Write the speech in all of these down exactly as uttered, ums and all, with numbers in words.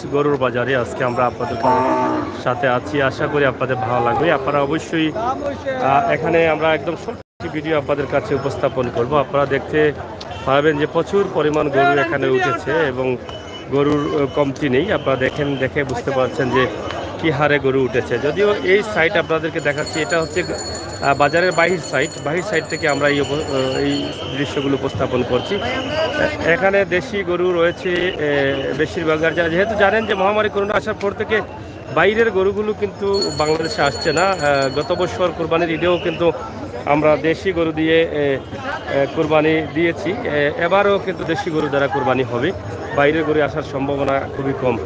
গরুর বাজারে আজকে আমরা আপনাদের সাথে আছি। আশা করি আপনাদের ভালো লাগবে। আপনারা অবশ্যই, আহ, এখানে আমরা একদম শর্ট ভিডিও আপনাদের কাছে উপস্থাপন করব। আপনারা দেখতে পাবেন যে প্রচুর পরিমাণ গরু এখানে উঠেছে এবং গরুর, আহ, কমতি নেই। আপনারা দেখেন, দেখে বুঝতে পারছেন যে কি হারে গরু উঠেছে। যদিও এই সাইড আপনাদেরকে দেখাচ্ছি, এটা হচ্ছে, আহ, বাজারের বাহির সাইড। বাহির সাইড থেকে আমরা এই উপ-, আহ, এই দৃশ্যগুলো উপস্থাপন করছি। এ-, এখানে দেশি গরু রয়েছে, এ, বেশিরভাগ। আর যা-, যেহেতু জানেন যে মহামারী করোনা আসার পর থেকে বাইরের গরুগুলো কিন্তু বাংলাদেশে আসছে না। আহ, গত বছর কুরবানির ঈদেও কিন্তু আমরা দেশি গরু দিয়ে, এ, এ, কুরবানি দিয়েছি। এ, এবারও কিন্তু দেশি গরু দ্বারা কুরবানি হবে। বাইরের গরু আসার সম্ভাবনা খুবই কম।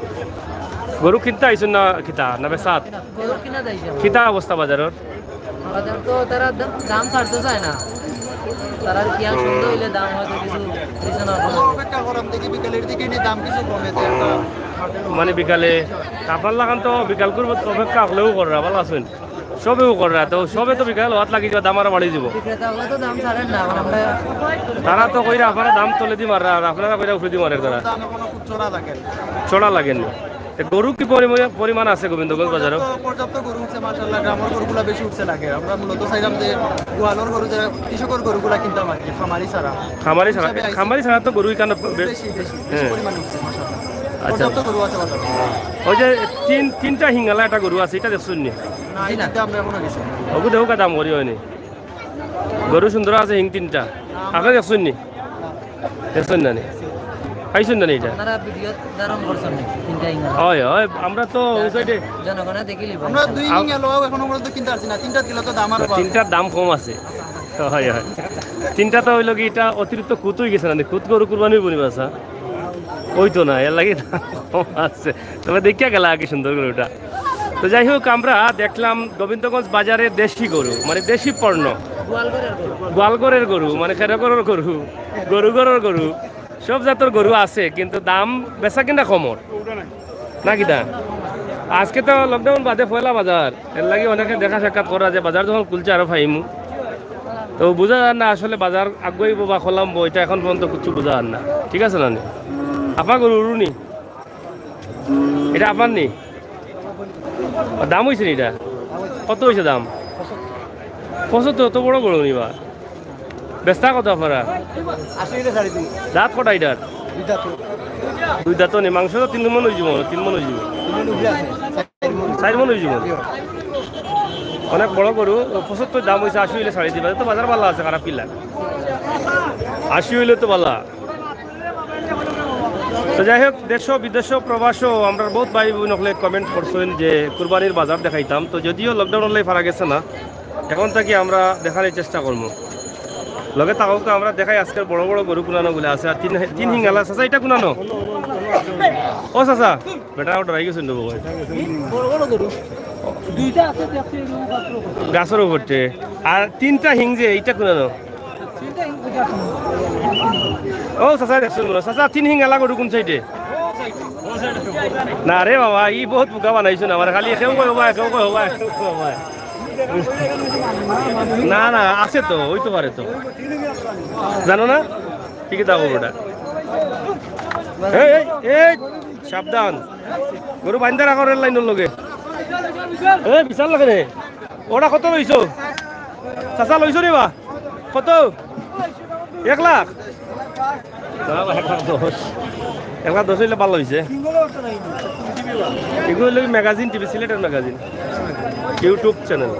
গরু কিনতে আইছেন না কিতা, না বেচাত? গরু কিনা যাইছে আমার। কিতা অবস্থা বাজারর? বাজার তো তারা দাম, দাম ছাড়তে চায় না। তারা আর কি আর সন্ধ্যা হইলে দাম হয়তো কিছু রিজনেবল অপেক্ষা করাম, দেখি বিকালের দিকে নি দাম কিছু কমে তো একটা মানে বিকালে, আপনার লাখান তো বিকাল করবো তো অপেক্ষা হলেও কররা, ভালো আছেন? সবেও কররা, তো সবে তো বিকাল হওয়াত লাগি যাবে, দাম আরো বাড়ি দিব। বিক্রেতা হলে তো দাম ছাড়েন না, এখন আমরা তারা তো কইরা আপনারা দাম তলে দি মাররা, আর আপনারা কইরা উপরে দি মারের তারা। দাম এখনো খুব চড়া লাগে। চড়া লাগেনি। তো গরু কি পরিমাণ, পরিমাণ আছে গোবিন্দগঞ্জ বাজারো? পর্যাপ্ত, পর্যাপ্ত গরু উঠছে, মাশাআল্লাহ, গ্রামের গরুগুলা বেশি উঠছে লাগে। আমরা মূলত চাইলাম যে গোয়ালর গরু, যারা কৃষকের গরুগুলা কিনতাম আর কি, খামারি ছাড়া। খামারি ছাড়া, হিসাবে আইছে। খামারি ছাড়া তো গরু এখানে বে-, বেশি, বেশি, বেশি হ্যাঁ। পরিমাণে উঠছে, মাশাআল্লাহ। আচ্ছা। পর্যাপ্ত গরু আছে বাজারে। ওই যে তিন, তিনটা হিঙ্গালা একটা গরু আছে, এটা দেখছেন নি? না, এই তিনটা আমরা এখনো গেছি না। ওগু দেখো দাম করি হয়নি। গরু সুন্দর আছে হিং তিনটা। আপনি দেখছেন নি? দেখছেন না নি? পাইছেন না নি এটা? আপনারা ভিডিও ধারণ করছেন নি? তিনটা ইঙ্গিত। হয়, হয়, আমরা তো ওই সাইডে জনগণে দেখিলি ভাই। আমরা দুই আম- ইঙ্গিত লোক এখনো পর্যন্ত কিনতে পারছি না। তিনটা দিলে তো দাম আরো বাড়বে। তিনটার দাম কম আছে। হয়, হয়। তিনটা তো হইলো কি, এটা অতিরিক্ত কুত হয়ে গেছে না নি? কুত গরু কুরবানি হইব নি বাসা? ওই তো না, এর লাগি দাম কম আছে। তবে দেখিয়া গেলা আগে সুন্দর করে ওটা। তো যাই হোক, আমরা দেখলাম গোবিন্দগঞ্জ বাজারে দেশি গরু, মানে দেশি পণ্য, গোয়ালঘরের গরু, মানে খেরগরর গরু, গরু ঘরর গরু, সব জাতর গরু আছে, কিন্তু দাম বেচা কিনা কমর না কিতা? আজকে তো লকডাউন বাদে পয়লা বাজার, এর লাগি অনেকে দেখা সাক্ষাৎ করা যে বাজার যখন খুলছে আরো ফাইমু। তো বুঝা যায় না আসলে বাজার আগুয়াইব বা খোলামবো, এটা এখন পর্যন্ত কিছু বুঝা যায় না। ঠিক আছে না নি? আপা গরু উরুনি? এটা আপনার নি? দাম হয়েছে নি এটা? কত হয়েছে দাম? পঁচাত্তর, অত বড় গরু নিবা? বেচতা কত আপনারা? আশি হইলে ছাড়ি দিই। দাঁত কটা এটার? দুই দাঁত। দুই দাঁত নি, মাংস তো তিন মন হয়ে যাব, তিন মন হয়ে যাব। তিন মন উপরে আছে। চার মন হয়ে যাব। অনেক বড় গরু, পঁচাত্তর দাম হয়েছে, আশি হইলে ছাড়ি দিবা। তো বাজার ভালো আছে, খারাপ কিলা? আশি হইলে তো ভালো। তো যাই হোক, দেশ বিদেশ প্রবাসও আমরা বহুত ভাই বোন হকলে কমেন্ট করছেন যে কুরবানির বাজার দেখাইতাম। তো যদিও লকডাউন হলে পারা গেছে না, এখন থাকি আমরা দেখানোর চেষ্টা করবো। লগে থাকো, আমরা দেখাই আজকের বড় বড় গরু কুনানো গুলো আছে। আর তিন, তিন হিঙ্গালা চাচা, এটা কুনানো? ও চাচা, বেটা ওটা রাই গেছেন রে বাবা। বড় বড় গরু। দুইটা আছে, দেখছি, এরকম গাছর উপরে। গাছর উপরে। আর তিনটা হিং যে, এইটা কুনানো? ও চাচা, দেখছো না? চাচা, তিন হিং আলা গরু কোন সাইডে? না রে বাবা, ই বহুত বোকা বানাইছো না আমার। খালি কেউ কয় হবা, কেউ কয় হবা, কেউ কয় হবা। না, না, আছে তো, ওই তো পারে তো। জানো না? ঠিকই থাকো ওটা। এই, এই, এই, সাবধান। গরু বাইন্দা রাখো রেল লাইনের লগে। এই, বিশাল লাগে রে। ওটা কত লইছো? চাচা লইছো রে বা? কত? এক লাখ? না, এক লাখ দশ। এক লাখ দশ হইলে ভালো হইছে। এগুলো হইলো ম্যাগাজিন টিভি, সিলেটের ম্যাগাজিন, YouTube চ্যানেল।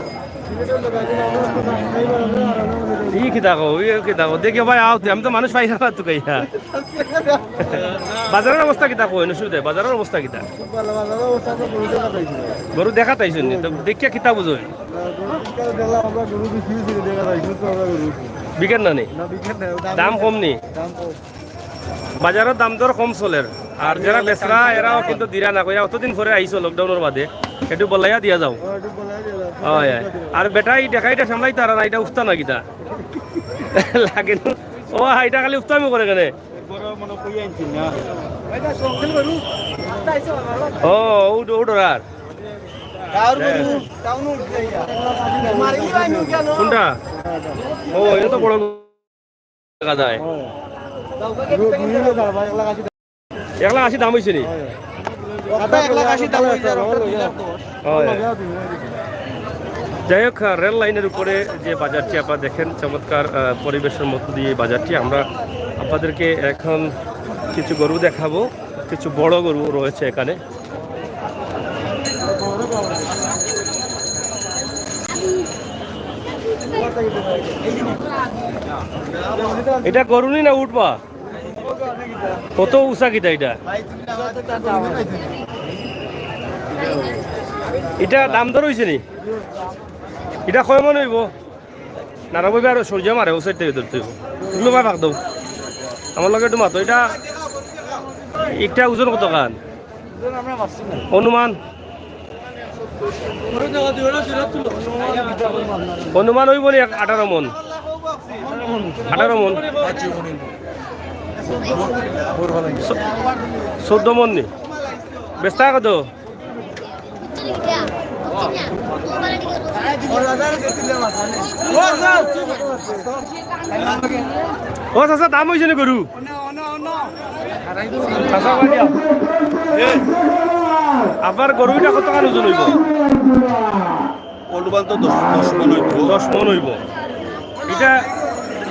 ই কি দেখো, ই কি দেখো, দেখি ভাই আও তে, আমি তো মানুষ পাই না তো কইয়া। বাজারের অবস্থা কিতা কই, নসুদে, বাজারের অবস্থা কিতা? খুব ভালো, বাজারের অবস্থা তো গরু দেখা পাইছি। গরু দেখা পাইছো নি? তো দেখিয়া কিতা বুঝো? গরু বিক্রি দেখলাম আমরা, গরু বিক্রি হয়েছে, দেখা পাইছি তো আমরা গরু। বিকেন না নি? না, বিকেন না, দাম দাম কম নি? দাম কম। বাজারের দাম দর কম চলের। আর যারা বেচরা, এরাও কিন্তু দিরা না কইরা, অতদিন পরে আইছো লকডাউনের বাদে, একটু বলাইয়া দিয়া যাও। ও, একটু বলাইয়া দিয়া যাও। হয়, হয়। আর বেটা, এই দেখা এটা সামলাইতা আর না, এটা উঠতা না কিতা? লাগে না। ও, এটা খালি উঠতামি করে কেনে? ও, উঠ, উঠ, আর। কোনটা? ও, এটা তো বড় দেখা যায়। এক লাখ আশি দাম হইছে নি? এক লাখ আশি দাম হয়ে যায়, ওটা দুই লাখ দশ। হয়। যাই হোক, আহ, রেল লাইনের উপরে যে বাজারটি আপনারা দেখেন, চমৎকার, আহ, পরিবেশের মধ্য দিয়ে এই বাজারটি। আমরা আপনাদেরকে এখন কিছু গরু দেখাবো, কিছু বড় গরু রয়েছে এখানে। এটা গরু নি না উঠবা? কত উষা কিতা এটা? এটা দাম দর হইছে নি? এটা কয় মন হইব? না, না, বইবে আরো সরিয়া মারে, ও সাইড থেকে ধরতে হইব। তুমি ভাই ভাগ দাও। আমার লগে একটু মাতো। এটা একটা ওজন কত খান? অনুমান? অনুমান হইব নি এক আঠারো মন? আঠারো মন? চো-, চোদ্দ মন নি? বেচতা কত? ও চাচা, দাম হইছে নি গরু? চাচা, কই দিয়া? এ, আপনার গরু এটা কত খান ওজন হইব? অনুমান তো দশ, দশ মন হইব। দশ মন হইব। এটা,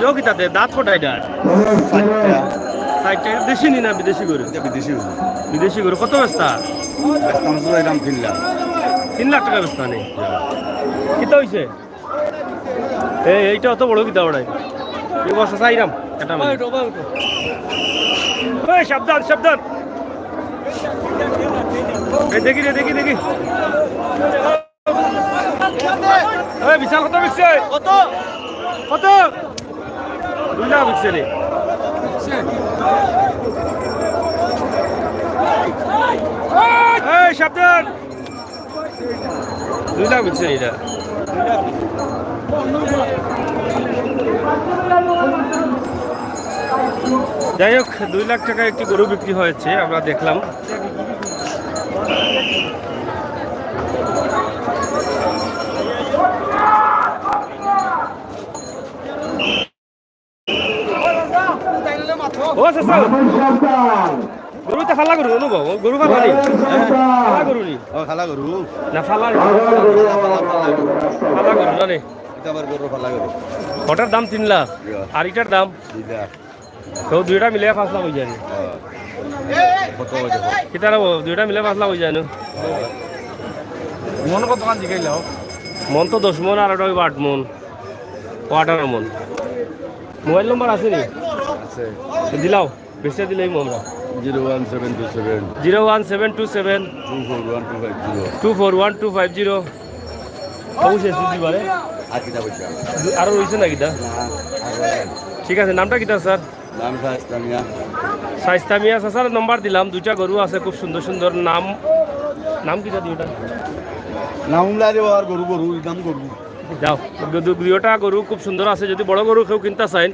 ইয়ো কিতাতে, দাঁত কটা এটা? চারটা। চারটা, দেশি নি না বিদেশি গরু? এটা বিদেশি গরু। বিদেশি গরু, কত বেচতা? বেচতাম তো এরকম তিন লাখ। তিন লাখ টাকা বেচতা নি? কিতা হইছে? এই, এইটা অত বড় কিতা ওড়াই? এই বস আছে, আইরাম। এটা মানে। এই, সাবধান, সাবধান। এই, দেখি রে, দেখি, দেখি। এই, বিশাল কত বিকছে? কত? কত? দুই লাখ বিকছে রে। এই, সাবধান। দুই লাখ বিকছে এটা। যাই হোক, দুই লাখ টাকা একটি গরু বিক্রি হয়েছে, আমরা দেখলাম। ও চাচা, গরু তো ফালা গরু, অনু বাবু, গরু ফালা নি? ফালা গরু নি? ও, ফালা গরু। না, ফালা গরু। ফালা গরু না নি? এটা আমার গরু ফালা গরু। ওটার দাম তিন লাখ, ইয়া। আর এটার দাম? দুই লাখ। তো দুইটা মিলে পাঁচ লাখ হয়ে যায় নি? হ্যাঁ। কত হয়ে যাবে? কিতা রে বাবু, দুইটা মিলে পাঁচ লাখ হয়ে যায় নি? মন কত খান জিগাইলাও? মন তো দশ মন, আর ওটা হইব আট মন। ও আঠারো মন। মোবাইল নম্বর আছে নি? আছে। দিলাও, বেশি দিলেই আমরা। Zero one seven two seven. Zero one seven two seven. Two four one two five zero. Two four one two five zero. অবশ্যই এসে দিবা রে। আর কিতা বলছি? আরো রয়েছে না কিতা? না, আর রয়েছে না। ঠিক আছে, নামটা কিতা স্যার? নাম শায়েস্তা মিয়া। শায়েস্তা মিয়া, স্যার, নম্বর দিলাম, দুইটা গরু আছে খুব সুন্দর সুন্দর। নাম, নাম কিতা দুইটা? নাম উমলা রে, আর গরু, গরু, এই নাম গরু। যাও, দু-, দু-, দুইটা গরু খুব সুন্দর আছে, যদি বড় গরু কেউ কিনতা চাইন,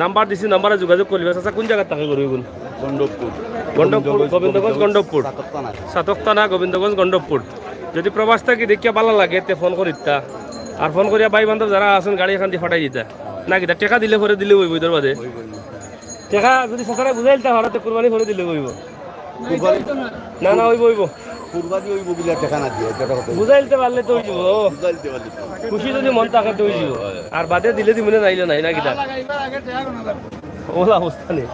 নাম্বার দিছি, নাম্বারে যোগাযোগ করলিবা। আচ্ছা, কোন জাগাত থাকে গরু এগুন? গণ্ডবপুর। গণ্ডবপুর, গোবিন্দগঞ্জ, গণ্ডবপুর। সাতকতানা। সাতকতানা, গোবিন্দগঞ্জ, গণ্ডবপুর। যদি প্রবাস থাকি দেখিয়া ভালা লাগে, তে ফোন করিতা। আর ফোন করিয়া ভাই বান্ধব যারা আছেন, গাড়ি এখান দিয়া ফাটাই দিতা। না কিতা, টেকা দিলে পরে দিলে অইব, ইদর বাদে। টেকা যদি সসারে বুঝাইলতা পারো, তে কুরবানি পরে দিলে অইব। কুরবানি? না, না, অইব, অইব। কুরবানি অইব বুলিয়া টেকা না দিয়া, এটা কথা। বুঝাইলতে পারলে তো অইব। বুঝাইলতে পারলে তো। খুশি যদি মন থাকে তো অইব। আর বাদে দিলে দিমু নে, নাইলে নাই, না কিতা? ওলা অবস্থা নি।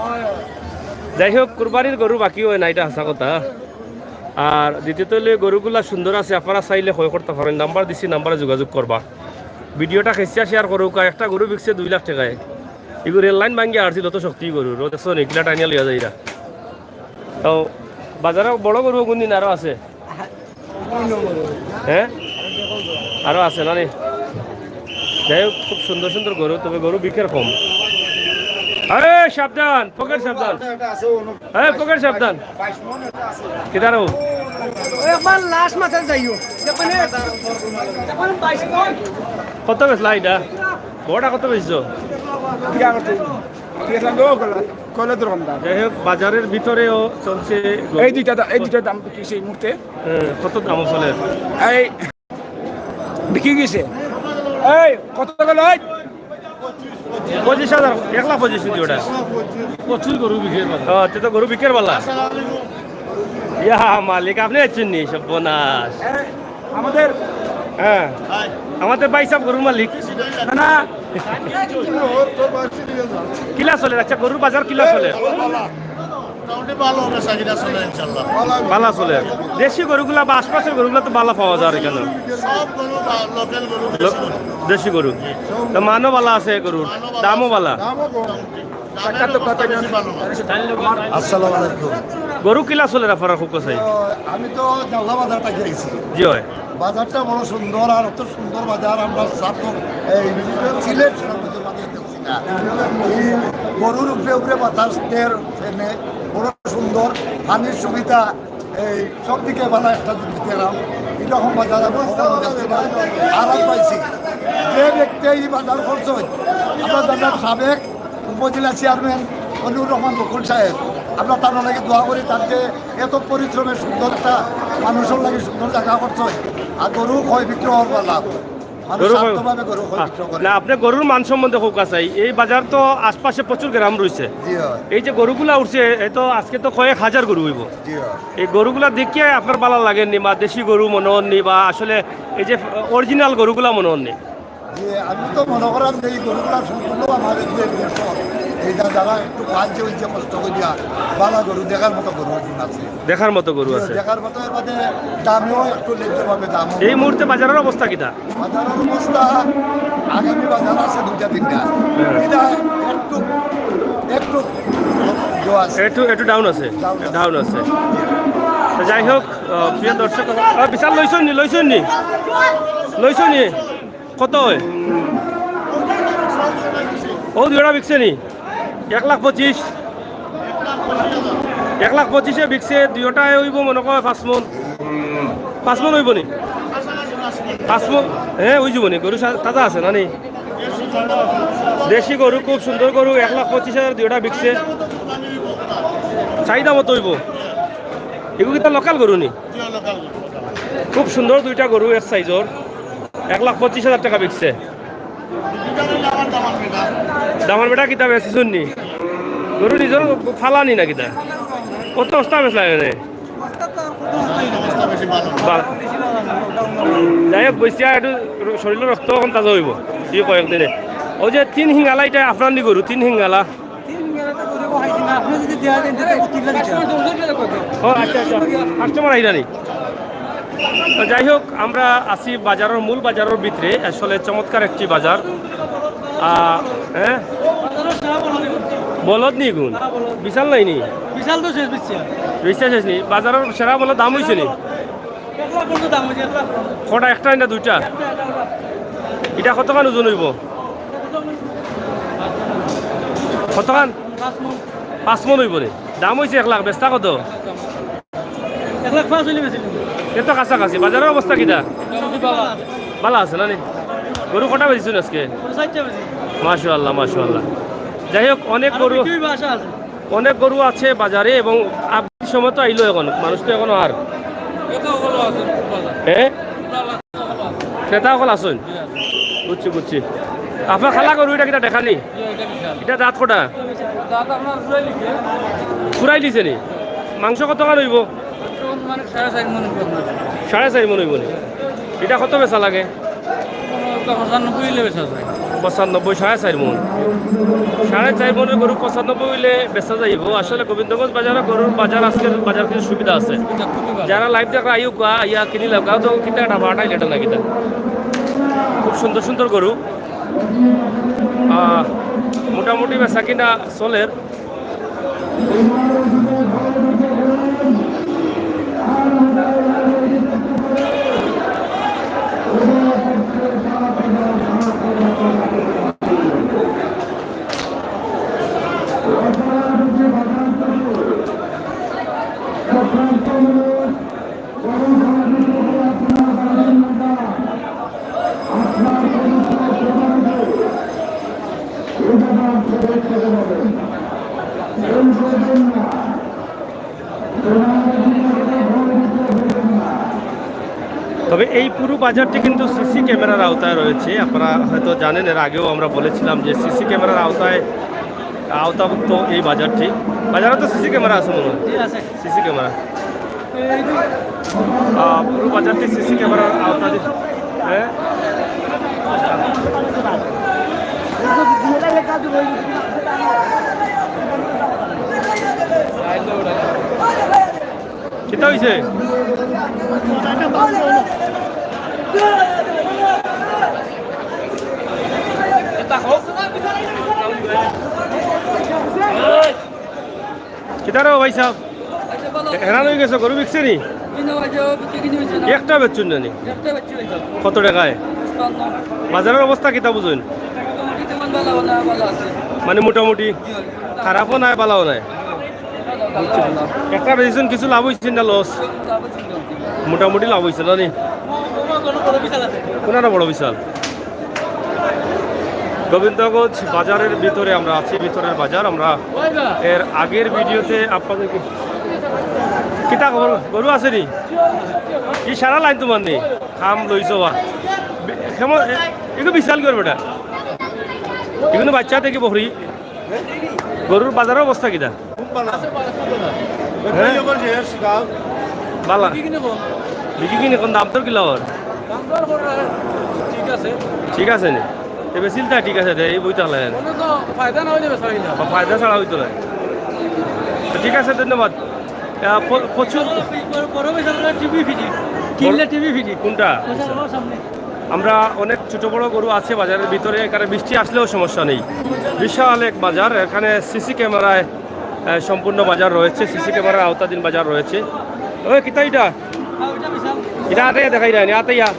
যাই হোক, কুরবানির গরু বাকি অয় না, এটা হাছা কথা। আর দ্বিতীয়ত অইলে গরুগুলা সুন্দর আছে, আপনারা চাইলে ক্রয় করতা পারইন। নাম্বার দিছি, নাম্বারে যোগাযোগ করবা। ভিডিওটা খেসিয়া শেয়ার করউক্কা, একটা গরু বিকছে দুই লাখ টেকায়। ইগু রেল লাইন ভাঙ্গিয়া আরছিল, অত শক্তি গরুর, দেখছো নি, কিলা টানিয়া লইয়া যাইরা। তো বাজারে বড় গরু কোন দিন আরো আছে? হ্যাঁ, আরো আছে না নি? যাই হোক, খুব সুন্দর সুন্দর গরু, তবে গরু বিকের কম। আরে সাবধান, পকেট সাবধান। আরে পকেট সাবধান। কিতারও? একবার লাশ মাথায় যাইও। কত বেচলা এটা? বড়টা কত বেচছো? গেছিলাম তো কলা, কলা দোকানদার। যাই হোক, বাজারের ভিতরেও চলছে। এই দুইটা দা-, এই দুইটার দাম বিক্রি হইছে এই মুহূর্তে। হ্যাঁ, কত দাম চলে? এই বিক্রি গেছে। এই কত গেল? এই পঁচিশ হাজার, এক লাখ পঁচিশ যদি ওটা। প্রচুর গরু বিকের বালা। হ্যাঁ, তে তো গরু বিকের বালা। ইয়া মালিক, আপনি আইছেন নি? সর্বনাশ। হ্যাঁ, আমাদের হ্যাঁ, আমাদের ভাই সাহেব গরুর মালিক। না, না। কিলা চলে? আচ্ছা, গরুর বাজার কিলা চলে? মোটামুটি ভালো বেচা কিনা চলে ইনশাল্লাহ। বালা চলে। দেশি গরুগুলা বা আশপাশের গরুগুলা তো বালা পাওয়া যায় এখানে। সব গরু বা-, লোকাল গরু, দেশি গরু। দেশি গরু। তো মানও বালা আছে গরুর, দামও বালা। দামও কম। দামে একটু কষ্ট বেশি ভালো। আসসালামু আলাইকুম। গরু কিলা চলে আপনারা খুব কাছে? তো আমি তো জালনা বাজার থাকি আইছি। জি হয়। বাজারটা বড় সুন্দর, আর অত সুন্দর বাজার আমরা সাত, এই সিলেট সীমাবদ্ধ বাজার দেখছি না। এই গরুর উপরে উপরে বাতাস, দের ফেনে, বড় সুন্দর, পানির সুবিধা, এই সব দিকে ভালো একটা জিনিস পেলাম। এরকম বাজার আমি কখনো দেখছি না। আরাম পাইছি। যে ব্যক্তি এই বাজার করছেন, আমরা জানার সাবেক উপজেলা চেয়ারম্যান মনিরুর রহমান বকুল সাহেব, আমরা তার লাগি দোয়া করি, তার যে এত পরিশ্রমের সুন্দর একটা মানুষের লাগি সুন্দর জায়গা করছেন, আর গরু ক্রয় বিক্রয় হওয়ার পালা। মানুষ গরু ক্রয় শান্তভাবে গরু ক্রয় আ, বিক্রয় করে। না, আপনি গরুর মান সম্বন্ধে খুব কাছে। এই বাজার তো আশপাশে প্রচুর গ্রাম রয়েছে। জি হয়। এই যে গরুগুলা উঠছে, এ তো আজকে তো কয়েক হাজার গরু হইব। জি হয়। এই গরুগুলা দেখিয়া আপনার ভালা লাগেনি, বা দেশি গরু মনে হননি, বা আসলে এই যে অরিজিনাল গরুগুলা মনে হননি? জি, আমি তো মনে করাম যে এই গরুগুলা সম্পূর্ণ আমাদের যে দেশর, এইটা যারা একটু কাজ যে হইছে কষ্ট করিয়া, ভালা গরু দেখার মতো গরু একজন আছে। দেখার মতো গরু আছে। দেখার মতো, এর মধ্যে দামেও একটু ন্যায্যভাবে দাম। এই মুহূর্তে বাজারের অবস্থা কিতা? বাজারের অবস্থা, আগামী বাজার আছে দুইটা তিনটা। হ্যাঁ। এটা একটু, একটু জো আছে। একটু, একটু ডাউন আছে। ডাউন আছে। ডাউন আছে। তো যাই হোক, আহ, প্রিয় দর্শক, আহ, বিশাল লইছনি, লইছনি, লইছনি। কত হয়? ও দুইটা বিকছে নি? এক লাখ পঁচিশ। এক লাখ পঁচিশে বিকছে, দুইটায় হইব মনে কয় পাঁচ মন। পাঁচ মন হইব নি? পাঁচ মন, হ্যাঁ, হয়ে যাব নি? গরু সা-, তাজা আছে না নি? দেশি গরু, খুব সুন্দর গরু, এক লাখ পঁচিশ হাজার দুইটা বিকছে। চাহিদা মতো হইব। এগুলো কি তার লোকাল গরু নি? খুব সুন্দর দুইটা গরু এক সাইজর, এক লাখ পঁচিশ হাজার টাকা বিকছে। দামান বেটা কিতা বেচছনি? গরু নিজর ফালানি না কিতা? কত অবস্থা বেচলা এনে? বা-, যাই হোক, বইসিয়া একটু শরীরর রক্ত এখন তাজা হইব। ই কয়েকদিনে। ওই যে তিন হিঙ্গালা, এটা আপনার নি গরু, তিন হিঙ্গালা। তিন বেলা তো করে খাইছি না, আপনি যদি দেয়া দেন, তাহলে তিন বেলা দিতে হবে। ও আচ্ছা, আচ্ছা, কাস্টমার আইরা নি। তো যাই হোক, আমরা আছি বাজারের, মূল বাজারের ভিতরে। আসলে চমৎকার একটি বাজার। আহ, হ্যাঁ, বলদ নি গুণ? বিশাল নাই নি? বিশাল তো শেষ বেচছি। বেচা শেষ নি? বাজারের সেরা বলদ দাম হইছে নি? এক লাখ পর্যন্ত দাম হইছে, এক লাখ। কটা, একটা না দুইটা? এটা কতখান ওজন হইব? কতখান? পাঁচ মন। পাঁচ মন হইব রে। দাম হইছে এক লাখ, বেচতা কত? এক লাখ পাঁচ হইলে বেশি নেব। এত কাছাকাছি। বাজারের অবস্থা কিতা? মোটামুটি ভালো। ভালো আছে না নি? গরু কটা বেচছন আজকে? গরু চারটা বেশি। মাশাআল্লাহ, মাশাআল্লাহ। যাই হোক, অনেক আরো গরু, বিক্রি হইবে আশা আছে। অনেক গরু আছে বাজারে এবং আপনি সময় তো আইলো এখন, মানুষ তো এখনো আর। ক্রেতা হলো আছে, বাজার। হ্যাঁ? ক্রেতা হলো আছে। ক্রেতা হলো আছেন? জি, আছে। বুঝছি, বুঝছি। আপনার খালা গরু এটা কিতা দেখানি? জি, এটা বিশাল। এটা দাঁত কটা? দাঁত আপনার ফুরাই দিছে। ফুরাই দিছে নি? মাংস কতখান হইব? মাংস মানে সাড়ে চার মণ হইব আপনার। সাড়ে চার মণ হইব নি? এটা কত বেচা লাগে? পঁচানব্বই হইলে বেচা যায়। পঁচানব্বই, সাড়ে চার মণ। সাড়ে চার মণের গরু পঁচানব্বই হইলে বেচা যাইব। আসলে গোবিন্দগঞ্জ বাজারে গরুর বাজার, আজকের বাজার কিছু সুবিধা আছে। এটা খুবই ভালো। যারা live দেখরা আইও কুয়া, আইয়া কিনি লাও, কাউ তো কিতা এটা বাটাই লেটা না কিতা। খুব সুন্দর সুন্দর গরু। আহ, মোটামুটি বেচা কিনা চলের। তবে এই পুরো বাজারটি কিন্তু সিসি ক্যামেরার আওতায় রয়েছে। আপনারা হয়তো জানেন, এর আগেও আমরা বলেছিলাম যে সিসি ক্যামেরার আওতায়, আওতাভুক্ত এই বাজারটি। বাজারে তো সিসি ক্যামেরা আছে মনে হয়? জি, আছে। CC camera. আহ, পুরো বাজারটি সিসি ক্যামেরার আওতাধীন। হ্যাঁ। কিতা হইছে? কিতা রে ভাই সাহেব? হেরান হয়ে গেছে, গরু বিকছে নি? একটা বেচছইন না নি? কত টাকায়? বাজারের অবস্থা কিতা বুঝইন? মানে মোটামুটি খারাপও নাই, ভালাও নাই। একটা বেচছইন, কিছু লাভ হইছে না লস? মোটামুটি লাভ হইছে না নি? কোনটা বড় বিশাল? গোবিন্দগঞ্জ বাজারের ভিতরে আমরা আছি, ভিতরের বাজার। আমরা এর আগের ভিডিওতে আপনাদেরকে কিতা খবর, গরু আছে নি? কি সারা লাইন তোমার নি? খাম লইছো বা? বি-, কেমন এ-, একটু বিশাল করবে এটা। এগুলো বাচ্চা থেকে বকরি। গরুর বাজারের অবস্থা কিতা? খুব ভালা। হ্যাঁ? বেপারী অকল যে শিকার। ভালা। বিক্রি কিনে কম। বিক্রি কিনে কম, দাম দর কিলা ওর? দাম দর করে ঠিক আছে। ঠিক আছে নি? এ বেশি তা ঠিক আছে, দে, এই বইটা হলে। কোনো তো ফায়দা না হইলে বেচা হইল না। বা ফায়দা ছাড়া হইতো না। তো ঠিক আছে, ধন্যবাদ। আহ, প-, প্রচুর বড়, বড় বেচারা টিভি ফ্রি। কিনলে টিভি ফ্রি। কোনটা? বেচারা সামনে। আমরা অনেক ছোট বড় গরু আছে বাজারের ভিতরে, এখানে বৃষ্টি আসলেও সমস্যা নেই। বিশাল এক বাজার, এখানে সিসি ক্যামেরায়, আহ, সম্পূর্ণ বাজার রয়েছে, সিসি ক্যামেরার আওতাধীন বাজার রয়েছে। ওই কিতা এটা? এটা আতে দেখাই যায় না, আতে ইয়া।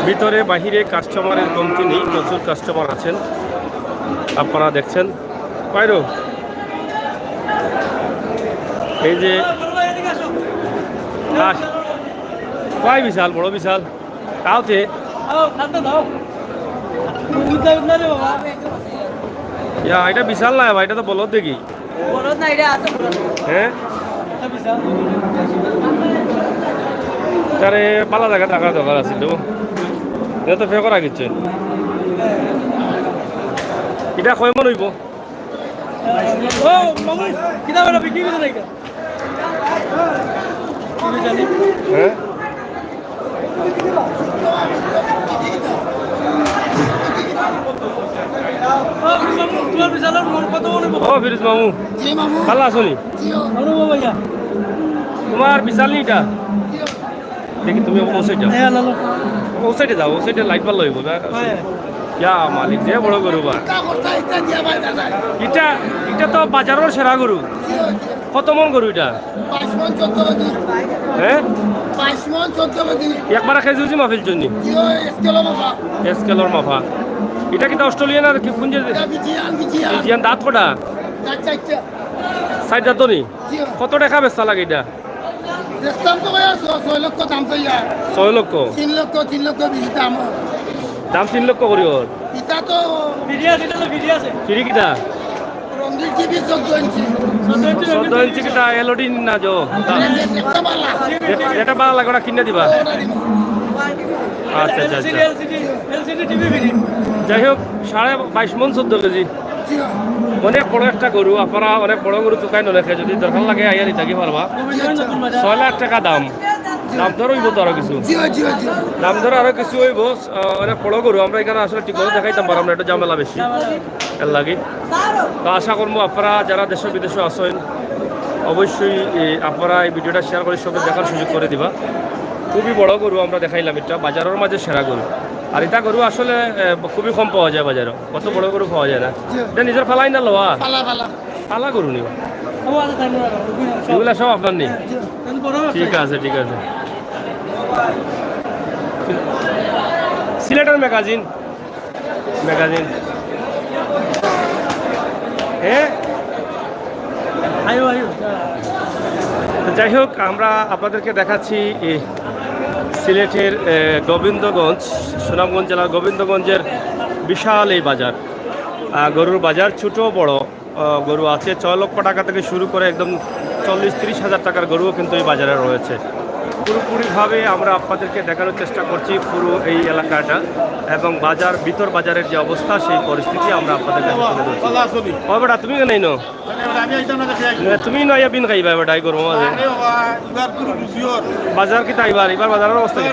ভিতরে বাহিরে কাস্টমারের কমতি নেই, প্রচুর কাস্টমার আছেন, আপনারা দেখছেন। বাইরো এই যে হাঁস, কয় বিশাল, বড় বিশাল। তাও তে। আও, খাদ্য দাও। মুরগি দাও না রে বাবা। ইয়া, এটা বিশাল না ভাই, এটা তো বলদ দেখি। বলদ না, এটা আছে বলদ। হ্যাঁ? এটা বিশাল। তারে পালা জায়গা থাকার দরকার আছে তো। এটা তো ফেকর আগিচ্ছে। এটা কয় মন হইব? ও, মামু, কিতা বেটা বিক্রি করে নাই? হ্যাঁ? ও, মামু, তোমার বিশালের মন কত মনে ও, ফিরোজ মামু। জি, মামু। ভালা আছো নি? জি, ও। মামু, ভাইয়া। তোমার বিশাল নি এটা? জি, ও। দেখি তুমি ও সাইডে যাও। হ্যাঁ, লালো। ও সাইডে যাও, ও সাইডে লাইট ভালা হইব। হ্যাঁ। ইয়া মালিক, যে বড় গরু বা। তা করতা ইটা দিয়া ভাই দাদা। এটা, এটা তো বাজারের সেরা গরু। জি, জি। কত মন গরু এটা? বাইশ মন, চোদ্দ কেজি। হ্যাঁ? বাইশ মন, চোদ্দ কেজি। একবার কেজি উজি মাফিল জন্য। জি, ওই স্কেলর মাফা। স্কেলর মাফা। এটা কিতা অস্ট্রেলিয়ান আর কি কোন যে? এটা ফিজিয়ান, ফিজিয়ান। ফিজিয়ান দাঁত কটা? দাঁত চারটা। সাইড দাঁত তো নি? জি। কত টাকা বেচা লাগে এটা? বেচতাম তো ভাই, ছ-, ছয় লক্ষ দাম তো ইয়া। ছয় লক্ষ? তিন লক্ষ, তিন লক্ষ বেশি দাম ওর। দাম তিন লক্ষ করি ওর? ইটা তো ফ্রি আছে, ইটা তো ফ্রি আছে। ফ্রি কিতা? রঙিন টিভি চোদ্দ ইঞ্চি। চোদ্দ ইঞ্চি রঙিন চোদ্দ ইঞ্চি টিভি। কিতা এলইডি না জো? এটা, এটা ভালা লাগে, ওটা কিনে দিবা। ওটা দিব। আচ্ছা, আচ্ছা, আচ্ছা। LCD, LCD, LCD TV free. যাই হোক, সাড়ে বাইশ মন চোদ্দ কেজি। জি। অনেক বড় একটা গরু, আপনারা অনেক বড় গরু তুকাইন অনেকে, যদি দরকার লাগে আইয়া নিতাকি পারবা। ছয় লাখ টাকা দাম। দাম দর হইব তো আরো কিছু। জি, জি, জি। দাম দর আরো কিছু হইব, আহ, অনেক বড় গরু। আমরা এখানে আসলে ঠিক মতো দেখাইতাম পারলাম না, একটু ঝামেলা বেশি। এর লাগি। তো আশা করবো আপনারা যারা দেশে বিদেশে আছেন, অবশ্যই, এ, আপনারা এই ভিডিওটা শেয়ার করে সবরে দেখার সুযোগ করে দিবা। খুবই বড় গরু আমরা দেখাইলাম, এটা বাজারের মাঝে সেরা গরু। আর এটা গরু আসলে, এ, খুবই কম পাওয়া যায় বাজারে। কত বড় গরু পাওয়া যায় না। জি। এটা নিজের ফালাই না লওয়া? ফালা, ফালা। ফালা গরু নি? ও, আচ্ছা, তাই না, ওগুলো সব। এগুলা সব আপনার নি? জি, আমি বড় ব্যবসায়ী। ঠিক আছে, ঠিক আছে। সিলেটের ম্যাগাজিন, ম্যাগাজিন। হ্যাঁ? আয়ো, আয়ো। তো যাই হোক, আমরা আপনাদেরকে দেখাচ্ছি এই সিলেটের, এ, গোবিন্দগঞ্জ, সুনামগঞ্জ জেলার গোবিন্দগঞ্জের বিশাল এই বাজার। আহ, গরুর বাজার ছোট বড়, আহ, গরু আছে। ছয় লক্ষ টাকা থেকে শুরু করে একদম চল্লিশ ত্রিশ হাজার টাকার গরুও কিন্তু এই বাজারে রয়েছে। পুরোপুরিভাবে আমরা আপনাদেরকে দেখানোর চেষ্টা করছি পুরো এই এলাকাটা এবং বাজার, ভিতর বাজারের যে অবস্থা, সেই পরিস্থিতি আমরা আপনাদের কাছে তুলে ধরছি। ও বেটা, তুমি কেন আইনো? তুমি নয়া বিন খাইবা বেটা, এই গরম আছে। বাজার কিতা আইবার, এবার বাজারের অবস্থা কি?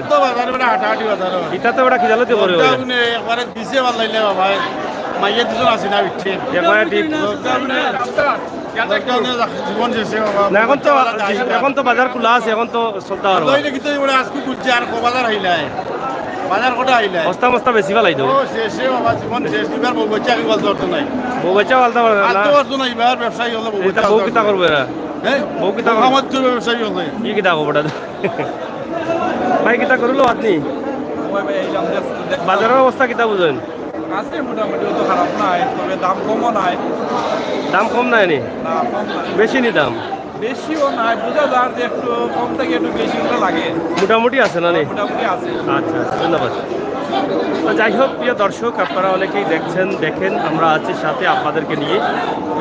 ইটা তো বেটা খিদালতে করে। একবারে ঠিক। না, এখন তো, এখন তো বাজার খোলা আছে, এখন তো চলতে পারবো। আজকে খুলছে আর কো বাজার হইলাই। বাজার কটা হইলাই? বস্তা মস্তা বেশি ফালাই দেবো। ও, শেষে বাবা, জীবন শেষ। এবার বউ বাচ্চা আমি বলতে পারতো নাই। বউ বাচ্চা বলতে পারতো না। আর তো পারতো না, এবার ব্যবসায়ী হলে বউ এটা বাচ্চা বউ কিতা করবে এরা? হ্যাঁ? বউ কিতা করবে? আমার তো ব্যবসায়ী হলে। কি কিতা করবো ওটা তো? ভাই, কিতা করলো আপনি? ওই ভাই, এই যে আমরা দেখলাম। বাজারের অবস্থা কিতা বুঝেন? আছে মোটামুটি, অত খারাপ নাই, তবে দাম কমও নাই। দাম কম নাই নি? না, কম নাই। বেশি নি দাম? বেশিও নাই, বুঝা যার যে একটু কম থেকে একটু বেশি ওটা লাগে। মোটামুটি আছে না নি? মোটামুটি আছে। আচ্ছা, আচ্ছা, ধন্যবাদ। তো যাই হোক, প্রিয় দর্শক, আপনারা অনেকেই দেখছেন, দেখেন, আমরা আছি সাথে আপনাদেরকে নিয়ে।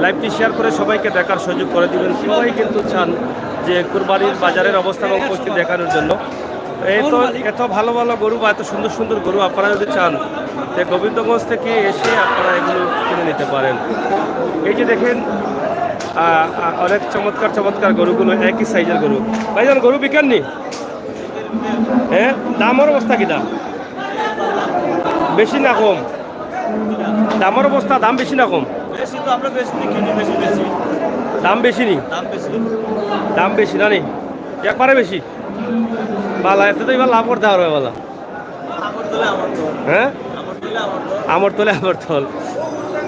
লাইভটি শেয়ার করে সবাইকে দেখার সুযোগ করে দিবেন। সবাই কিন্তু চান যে কুরবানির বাজারের অবস্থা এবং পরিস্থিতি দেখানোর জন্য। এত, এত ভালো ভালো গরু বা এত সুন্দর সুন্দর গরু আপনারা যদি চান, তে গোবিন্দগঞ্জ থেকে এসে আপনারা এগুলো কিনে নিতে পারেন। এই যে দেখেন, আহ, আহ, অনেক চমৎকার চমৎকার গরুগুলো, একই সাইজের গরু। ভাইজান, গরু বিকেননি? হ্যাঁ, দামর অবস্থা কিতা? বেশি না কম? দামর অবস্থা, দাম বেশি না কম? বেশি তো আমরা বেশি কিনি, বেশি বেশি। দাম বেশি নি? দাম বেশি। দাম বেশি না নি? একবারে বেশি? বালা, এতে তো এবার লাভ করতে পারবে বালা। আমার তলে আমার তল। হ্যাঁ? আমার তলে আমার তল। আমার তলে আমার তল।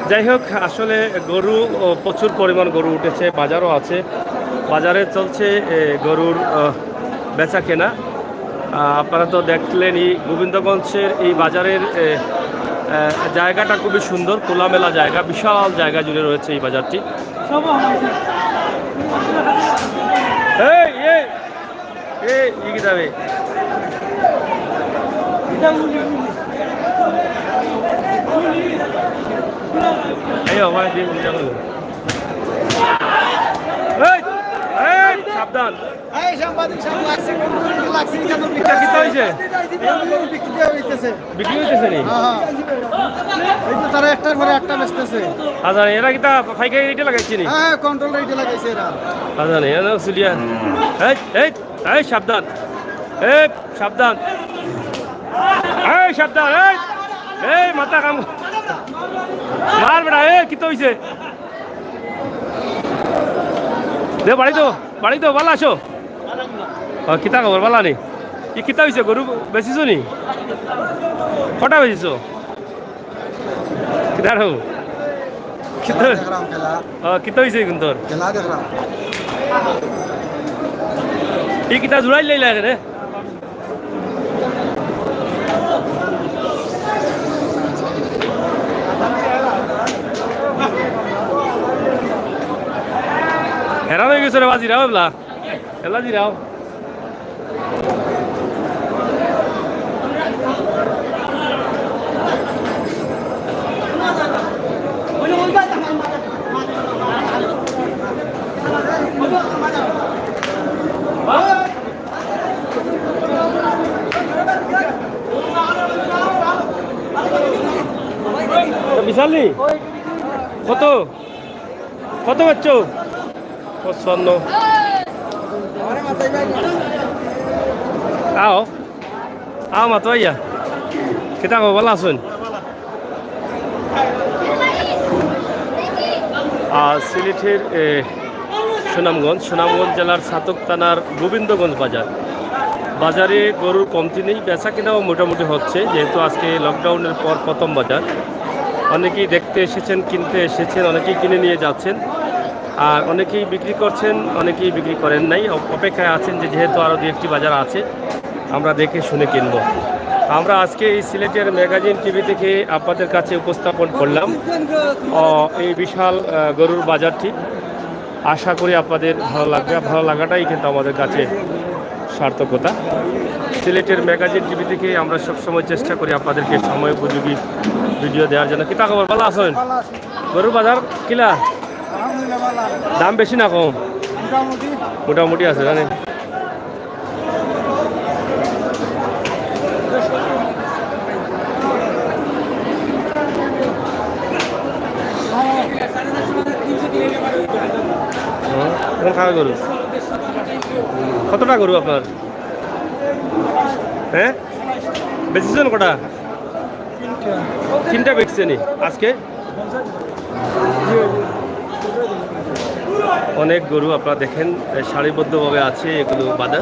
যাই হোক, আসলে গরু, ও, প্রচুর পরিমাণ গরু উঠেছে, বাজারও আছে। বাজারে চলছে, এ, গরুর, আহ, বেচা কেনা। আহ, আপনারা তো দেখলেনই গোবিন্দগঞ্জের এই বাজারের, এ, এ, জায়গাটা খুবই সুন্দর, খোলামেলা জায়গা, বিশাল জায়গা জুড়ে রয়েছে এই বাজারটি। এই, এই, এই, ই কিতা বে? এই, আমার দিয়ে চিন্তা করো। এই, এই, সাবধান। এই সাংবাদিক সাহেব, লাগছে, কোন কোন লাগছে, এটা তো এটা কিতা হইছে? এটা তো বিক্রি হইতেছে। বিক্রি হইতেছে নি? হ্যাঁ, হ্যাঁ। এই তো তারা একটার পরে একটা বেচতেছে। আচ্ছা, এরা কিতা পাইকারি রেটে লাগাইছে নি? হ্যাঁ, হ্যাঁ, কন্ট্রোল রেটে লাগাইছে এরা। আচ্ছা, নি, এরা চুলিয়া। এই, এই, এই, সাবধান। এই, সাবধান। এই, সাবধান, এই। এই, মাথা কাম। মার বেটা, এই, কিতা হইছে? দে, বাড়ি দো, বাড়ি দো, বালা আছো? ও, কিতা খবর, বালা নি? ই কিতা হইছে, গরু বেচিছো নি? কটা বেচিছো? কিতা রে? কিতা? দেখলাম খেলা। ও, কিতা হইছে এখন তোর? খেলা দেখলাম। ই কিতা জুড়াই লাইলা রে? হেরান হয়ে গেছে রে বাজি রাও এবলা। খেলা দি রাও। বিশাল নি? কত? কত বেচছো? পঁচপান্ন। আও, আও মাতো আইয়া। কিতা খবর, বালা আছইন? আহ, সিলেটের, এ, সুনামগঞ্জ, সুনামগঞ্জ জেলার ছাতক থানার গোবিন্দগঞ্জ বাজার। বাজারে গরুর কমতি নেই, বেচা কেনাও মোটামুটি হচ্ছে, যেহেতু আজকে লকডাউনের পর প্রথম বাজার। অনেকেই দেখতে এসেছেন, কিনতে এসেছেন, অনেকেই কিনে নিয়ে যাচ্ছেন, আর অনেকেই বিক্রি করছেন, অনেকেই বিক্রি করেন নাই, অপ-, অপেক্ষায় আছেন যে যেহেতু আরও দু একটি বাজার আছে, আমরা দেখে শুনে কিনবো। আমরা আজকে এই সিলেটের ম্যাগাজিন টিভি থেকে আপনাদের কাছে উপস্থাপন করলাম, আহ, এই বিশাল, আহ, গরুর বাজারটি। আশা করি আপনাদের ভালো লাগবে। ভালো লাগাটাই কিন্তু আমাদের কাছে সার্থকতা। সিলেটের ম্যাগাজিন টিভি থেকে আমরা সবসময় চেষ্টা করি আপনাদেরকে সময় উপযোগী ভিডিও দেওয়ার জন্য। কিতা খবর, বালা আছইন? বালা আছি। গরুর বাজার কিলা? আলহামদুলিল্লাহ, বালা। দাম বেশি না কম? মোটামুটি। মোটামুটি আছে, জানেন? হ্যাঁ, এখন খাওয়া গরু। কতটা গরু আপনার? হ্যাঁ, বেচছেন কটা? তিনটা বেচছেনি আজকে। অনেক গরু আপনারা দেখেন, সারিবদ্ধভাবে আছে এগুলো বাঁধা।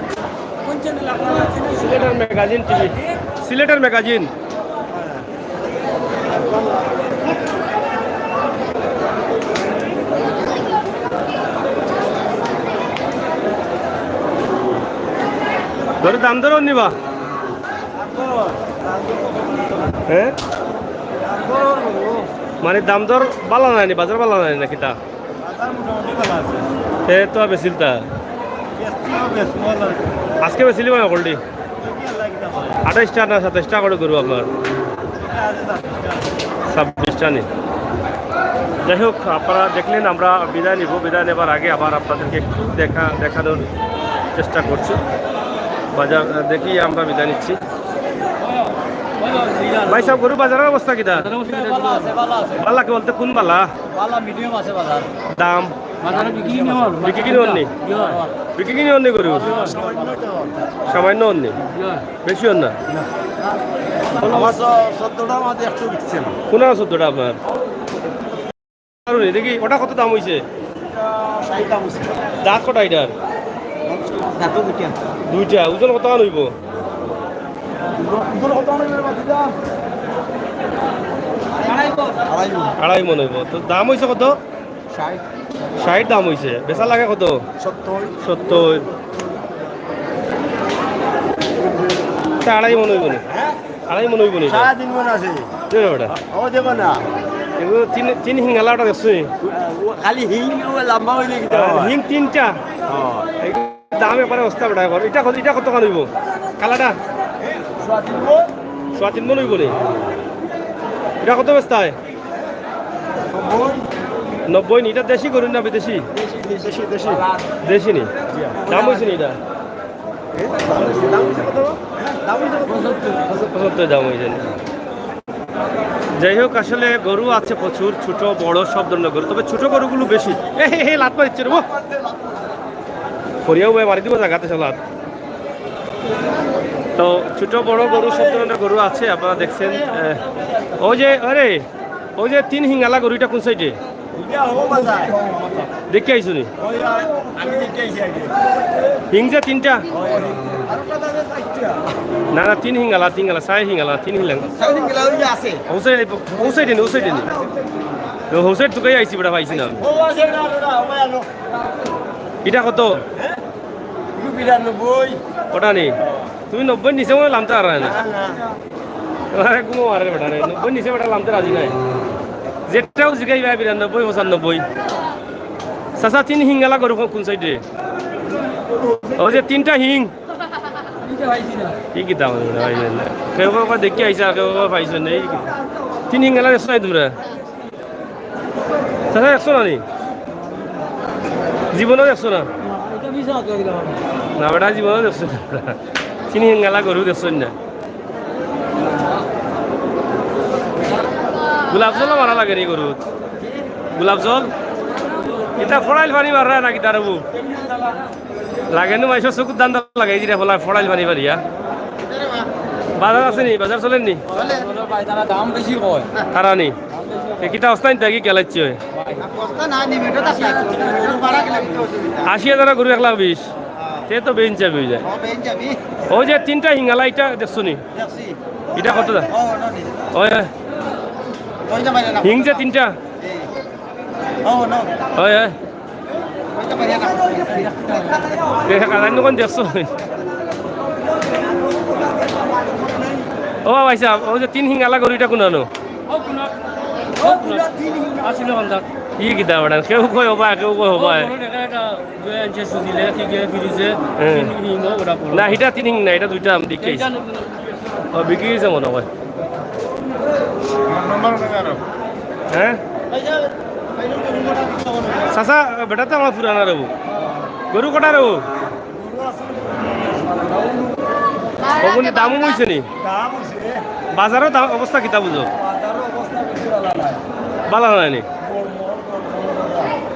সিলেটের ম্যাগাজিন টিভি, সিলেটের ম্যাগাজিন। গরুর দাম দর নিবা? হ্যাঁ, মানে দাম দর বালা নায় নি, বাজার বালা নায় নি না কিতা? বাজার মোটামুটি বালা আছে। এ তো বেচিলতা। বেচতেও বেচবো না। আজকে বেচিলি মানে কলটি? দেখি আল্লাহ কিতা করে। আঠাইশটা না সাতাইশটা করে গরু আপনার? এটা আছে ছাব্বিশটা। ছাব্বিশটা নি। যাই হোক, আপনারা দেখলেন, আমরা বিদায় নিব। বিদায় নেবার আগে আবার আপনাদেরকে একটু দেখা, দেখানোর চেষ্টা করছি। বাজার, আহ, দেখি আমরা বিদায় নিচ্ছি। ভাই সাহেব, গরু বাজারের অবস্থা কিতা? বালা আছে, বালা আছে। বালা কি বলতে কোন বালা? বালা মিডিয়াম আছে বাজার। দাম? বাজারে বিক্রি কিনে হল। বিক্রি কিনে হল নি? বিক্রি কিনে হল নি গরু? সামান্য হল নি? বেশি হল না? আমার চ-, চোদ্দটা মাঝে একটু বিকছে না। কোন চোদ্দটা আপনার? আর দেখি, ওটা কত দাম হইছে? ষাট দাম হইছে। দাঁত কটা এটার? দাঁত তো দুইটা। দুইটা। ওজন কত খান হইব? ওজন কত খান হইব রে বাতিজা? আড়াই মণ। আড়াই মণ হইব। তো দাম হইছে কত? ষাট। ষাট দাম হইছে। বেচা লাগে কত? সত্তর। সত্তর। তা আড়াই মণ হইব না? হ্যাঁ? আড়াই মণ হইব না এটা? সাড়ে তিন মণ আছে। দেবে ওটা? ও, দেবো না। এগুলো তিন, তিন হিঙ্গালা ওটা দেখছি। ও খালি হিং, ও লম্বা হইলে কি আর হয়? হিং তিনটা। হ্যাঁ। এই দাম একবারে অবস্থা বেটা এখন। এটা কত, এটা কত খান হইব? কালাটা? সোয়া তিন মণ। সোয়া তিন মণ হইব নি? এটা কত বেচতা হয়? নব্বই। নব্বই নি? এটা দেশি গরু না বিদেশি? দেশি, দেশি। দেশি নি? জি। দাম হইছে নি এটা? এ, দাম হইছে, দাম হইছে কত? দাম হইছে কত? পঁচাত্তর দাম হইছে নি? যাই হোক, আসলে গরু আছে প্রচুর, ছোট বড় সব ধরনের গরু, তবে ছোট গরুগুলো বেশি। এ, হে, হে, লাত মারিচ্ছে রে, ও। ফরিয়াও ভাই মারি দিব জায়গাতে সব লাত। তো ছোট বড় গরু, সব ধরনের গরু আছে, আপনারা দেখছেন। আহ, ওই যে, আরে, ওই যে তিন হিঙ্গালা গরুটা কোন সাইডে? এটা হো বাজার। দেখে আইছো নি? ওই, আমি দেখে আইছি আগে। হিং যে তিনটা? ওই, আর ওটা তাদের চারটা। না, না, তিন হিঙ্গালা, তিন হিঙ্গালা, চার হিঙ্গালা, তিন হিঙ্গালা। চার হিঙ্গালা ওই যে আছে। ও সাইডে, ও সাইডে নি, ও সাইডে নি। তো ও সাইড তোকে আইছি, বেটা, পাইছি না। ও আছে, না, না, না, ওই আনো। এটা কত? হ্যাঁ? বিরানব্বই। ওটা নেই। তুমি নব্বই নিচে মনে হয় লামতে পারবে না। না, না। আরে ঘুমো মারে বেটা রে, নব্বই নিচে বেটা লামতে রাজি নাই। যেটাও জিগাই ভাই বিরানব্বই, পঁচানব্বই। চাচা, তিন হিঙ্গালা গরু কোন সাইডে? ও যে তিনটা হিং। কি কিতা মানে বেটা ভাই? কেউ কেউ দেখি আইসা, কেউ কেউ পাইছো নেই। তিন হিঙ্গালা দেখছো নাই তোমরা? চাচা, দেখছো না নি? জীবনও দেখছো না? না, বেটা, জীবনও দেখছো না। তিন হিঙ্গালা গরু দেখছো না? গোলাপ জল মারা লাগে নি গরু? গোলাপ জল? এটা ফড়াইল পানি মারা নাকি তার বাবু? লাগে নু মাইসর চকুর ধান্দা লাগাই দিরা ফলা-, ফড়াইল পানি পারিয়া। বাজার আছে নি? বাজার চলের নি? চলে। ভাই, তারা দাম বেশি কয়। তারা নি? এ কিতা অবস্থা নিতে কি গেলাইছে? অবস্থা না, নিমিটে তো আছে। গরু ভাড়া গেলে বুঝতে অসুবিধা। আশি হাজার গরু এক লাখ বিশ। তে তো বেইন চাবি হয়ে যায়। ও, বেইন চাবি। ওই যে তিনটা হিঙ্গালা, এটা দেখছো নি? দেখছি। এটা কত দাম? ও, ওটা নি। ওই। ওইটা বাইরে না। হিং যে তিনটা? এই। ও, no। ওই, ওই। এ, কাদার দোকান দেখছো? ও ভাই সাহেব, ওই যে তিন হিঙ্গালা গরুটা কোন আনো? ই কিতা বেটা? কেউ কয় হবা, কেউ কয় হবা। হ্যাঁ। না, এটা তিন হিং না, এটা দুইটা আমি দেখি। ও, বিক্রি হয়েছে মনে হয়। হ্যাঁ? চাচা, বেটা তো আমার পুরানা রেবু। গরু কটা রেবু? ওগুলি দামও বইছে নি? দাম হইছে রে। বাজারও দাম অবস্থা কিতা বুঝো? বাজারও অবস্থা বেশি ভালো নাই। ভালো নাই নি?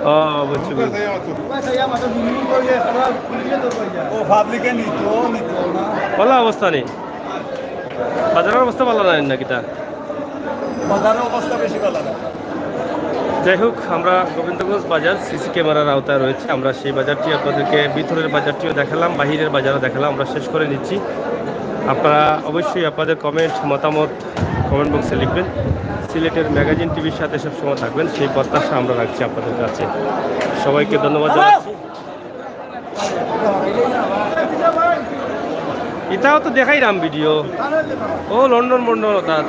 ও, বুঝছি, বুঝছি। ও পাবলিকে নিত, নিত না। ভালা অবস্থা নি? বাজারর অবস্থা ভালা নায় না কিতা? বাজারর অবস্থা বেশি ভালা না। যাই হোক, আমরা গোবিন্দগঞ্জ বাজার সিসি ক্যামেরার আওতায় রয়েছে। আমরা সেই বাজারটি আপনাদেরকে, ভিতরের বাজারটিও দেখালাম, বাহিরের বাজারও দেখালাম। আমরা শেষ করে নিচ্ছি। আপনারা অবশ্যই আপনাদের কমেন্ট, মতামত কমেন্ট বক্সে লিখবেন। সিলেটের ম্যাগাজিন টিভির সাথে সবসময় থাকবেন, সেই প্রত্যাশা আমরা রাখছি আপনাদের কাছে। সবাইকে ধন্যবাদ জানাচ্ছি। ইতাও তো দেখাইরাম ভিডিও। ও লন্ডন বন্ডন অর্থাৎ